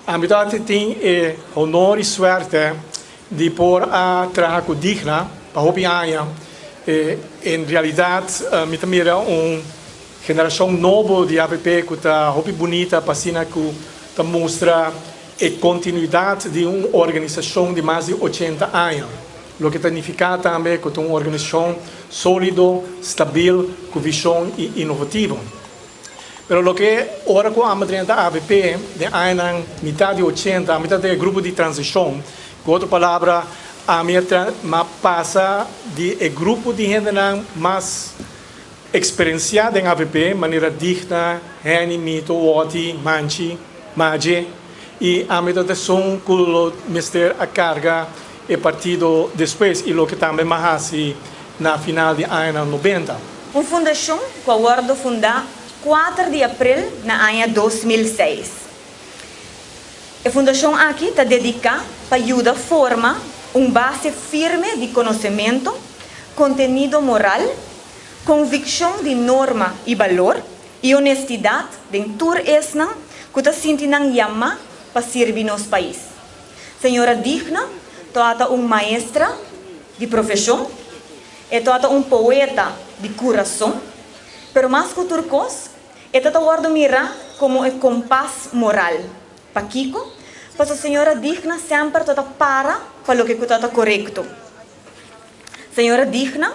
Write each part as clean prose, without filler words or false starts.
Ami tabatin e honor i suerte di por a traha ku Digna pa hopi aña. En realidat mi ta mira un generashon nobo di avp ku ta hopi bunita pa asina ku ta mustra e kontinuidat di un organisashon di mas di ochenta aña, loke ta nifiká tambe ku ta un organisashon sólido, stabil, ku vishon i inovativo. Pero loke ora ku amba drenta avp den añanan mitad di ochenta, ami ta den e grupo di transishon. Ku otro palabra, ami a a pasa di e grupo di hendenan mas eksperensiá den avp, manera Digna, Henny, Mito, Wotty, Manchi, Maje, i ami ta esun ku lo mester a karga e partido despues i loke tambe m'a hasi na final di añanan nobenta. Un fundashon ku a wòrdu fundá kuater di aprel na aña 2006. E fundashon aki ta dediká pa yuda forma un base firme di konosementu, kontenido moral, konvikshon di norma i balor i honestidat den tur esnan ku ta sinti nan yamá pa sirbi nos pais. Señora Digna tabata un maestra di profeshon, e tabata un poeta di kurason, pero mas ku tur kos, e ta ta wòrdu mirá komo e kompas moral. Pakiko? Pasobra señora Digna semper tabata para pa loke ku tabata korekto. Señora Digna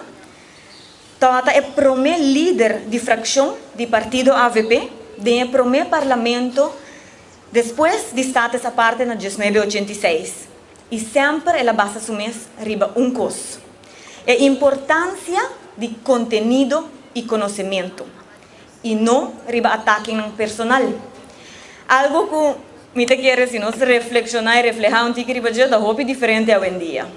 tabata e promé lider di frakshon di partido avp den e promé parlamento Despues di Status Aparte na 1986, i semper el a basa su mes riba un kos, e importansia di kontenido i konosementu, i no riba atakenan personal. Algu ku mi ta kere si nos reflekshoná i reflehá un tiki riba dje ta hopi diferente awendia.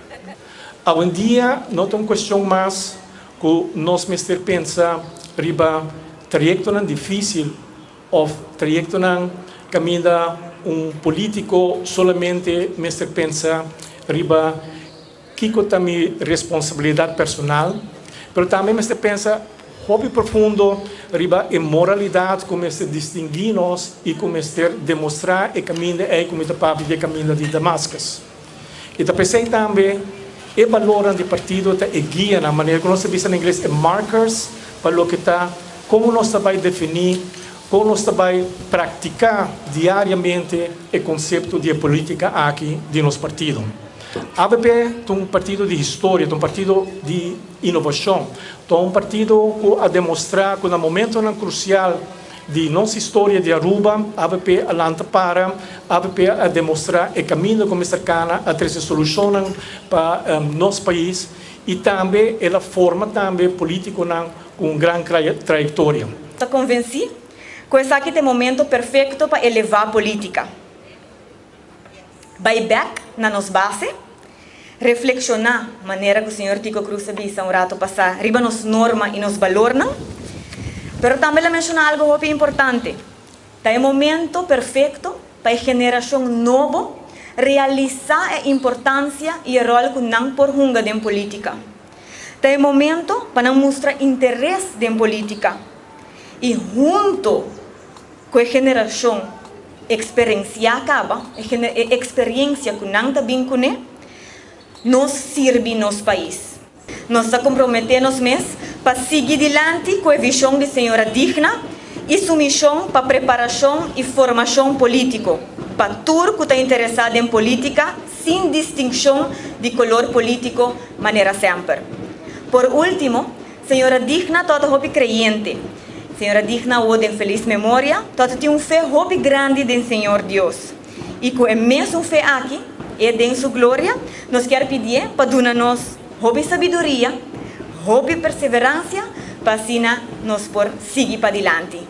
Awendia no ta un kuestion mas ku nos mester pensa riba trayektonan difísil Of trayektonan kaminda un polítiko solamente mester pensa riba kiko ta mi responsabilidat personal, pero tambe mester pensa hopi profundo riba e moralidat ku mester distinguí nos i ku mester demostrá e kaminda ei ku mi ta papia di e kaminda di Damascus. I ta p'esei tambe e balornan di partido ta e guianan, manera ku nos ta bisa na ingles e markers, pa loke ta kon nos ta bai definí, kon nos ta bai praktiká diariamente e konsepto di e polítika aki di nos partido. Avp ta un partido di historia, ta un partido di inovashon, ta un partido ku a demostrá ku na momentonan krusial Di nos historia di Aruba, avp a lanta para, avp a demostra e caminda cu mester cana, a trece solucionnan pa nos pais y tambe el a forma tambe politiconan cu un gran trayectoria. Ta convenci cu esaki ta e momento perfecto pa eleva politica. Bai bek na nos base, reflekshoná, manera ku señor Tico Cruz a bisa un rato pasá, riba nos norma i nos balornan. Pero tambe el a menshoná algu hopi importante, ta e momento perfekto pa e generashon nobo realisá e importansia i e ròl ku nan por hunga den polítika. Ta e momento pa nan mustra interes den polítika i hunto Ku e generashon eksperensiá kaba, e eksperiensia ku nan ta bin kuné, nos sirbi nos pais. Nos ta komprometé nos mes pa sigui dilanti ku e vishon di señora Digna i su mishon pa preparashon i formashon polítiko pa tur ku ta interesá den polítika sin distinkshon di kolor polítiko manera semper. Por último, Señora Digna tabata hopi creyente. Señora Digna awor den feliz memoria, tabata tin un fe hopi grandi den Señor Dios. Y cu e mesun fe aki, e den su gloria, nos kier pidié pa duna nos hopi sabiduria, hopi perseverancia, pa asina nos por sigui padilanti.